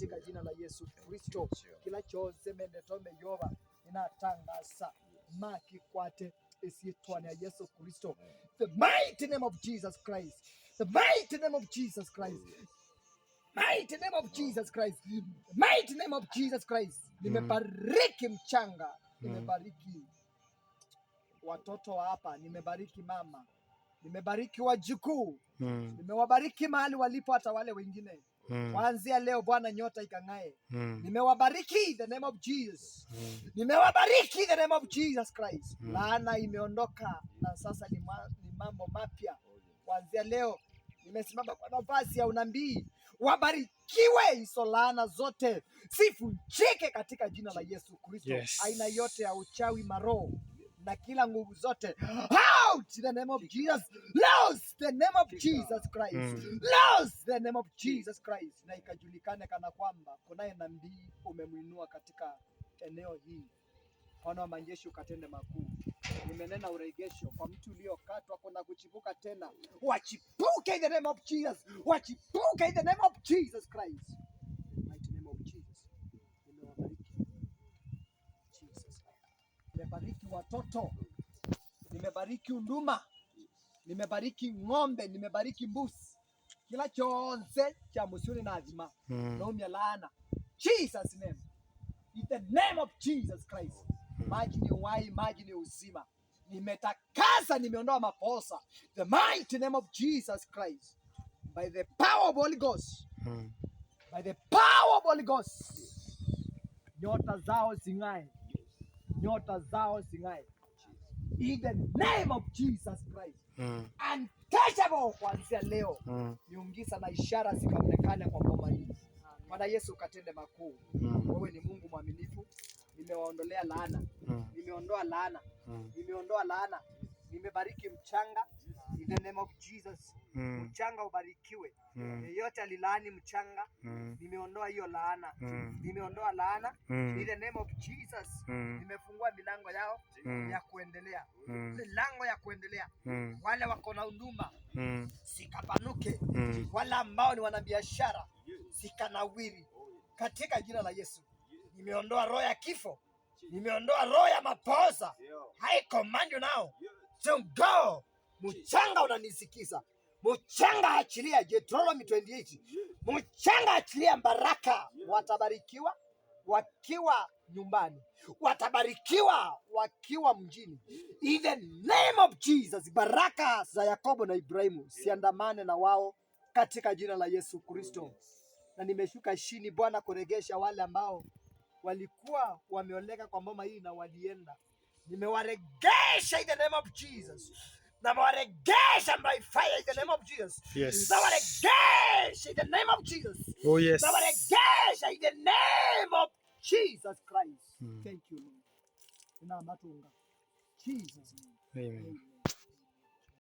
Katika jina la Yesu Kristo, kila chose mendetome yova inatangaza makikwate isitwane ya Yesu Kristo. The mighty name of Jesus Christ. The mighty name of Jesus Christ. Mighty name of Jesus Christ. Mighty name of Jesus Christ. Nimebariki mchanga, nimebariki watoto wa hapa, nimebariki mama, nimebariki wajukuu, nimewabariki mahali walipo, hata wale wengine. Kuanzia leo Bwana, nyota ikang'ae. Nimewabariki the name of Jesus. Nimewabariki the name of Jesus Christ. Laana imeondoka na sasa ni mambo mapya. Kuanzia leo nimesimama kwa nafasi ya unabii. Wabarikiwe, hizo laana zote zivunjike katika jina la Yesu Kristo. Aina yote ya uchawi, maroho na kila nguvu zote, out in the name of Jesus. Loose the name of Jesus Christ. Loose the name of Jesus Christ. Na ikajulikane kana kwamba kunaye nabii umemwinua katika eneo hii. Bwana wa majeshi, ukatende makuu. Nimenena uregesho kwa mtu uliokatwa, kuna kuchipuka tena, wachipuke in the name of Jesus, wachipuke in the name of Jesus Christ. In the mighty name of Jesus, nimewabariki Jesus. Nimebariki watoto, nimebariki unduma, nimebariki ng'ombe, nimebariki mbuzi, kila chonse cha musuni na azima naumia laana, Jesus name, in the name of Jesus Christ. Maji ni uhai, maji ni uzima. Nimetakasa, nimeondoa makosa. The mighty name of Jesus Christ. By the power of Holy Ghost. By the power of Holy Ghost. Nyota zao zing'ae. Nyota zao zing'ae. In the name of Jesus Christ. Untouchable kuanzia leo. Miujiza na ishara zikaonekane kwa boma hii. Bwana Yesu, ukatende makuu. Wewe ni Mungu mwaminifu. Nimewaondolea laana. Nimeondoa laana. Nimeondoa laana. Nimebariki mchanga in the name of Jesus. Mchanga ubarikiwe. Yeyote alilaani mchanga, nimeondoa hiyo laana. Nimeondoa laana in the name of Jesus. Nimefungua milango yao ya kuendelea, milango ya kuendelea. Wale wako na huduma zikapanuke, wale ambao ni wanabiashara zikanawiri katika jina la Yesu. Nimeondoa roho ya kifo, nimeondoa roho ya mapoza. I command you now to go. Mchanga unanisikiza, mchanga achilia, Deuteronomy 28. Mchanga achilia baraka, watabarikiwa wakiwa nyumbani, watabarikiwa wakiwa mjini. In the name of Jesus, baraka za Yakobo na Ibrahimu siandamane na wao katika jina la Yesu Kristo. Na nimeshuka chini Bwana kuregesha wale ambao walikuwa wameoleka kwa boma hii na walienda, nimewaregesha in the name of Jesus. Nawaregesha by fire in the name of Jesus. Nawaregesha in the name of Jesus. Nawaregesha in the name of Jesus Christ. Thank you, Lord. Inamatunga. Jesus name. Amen. Amen.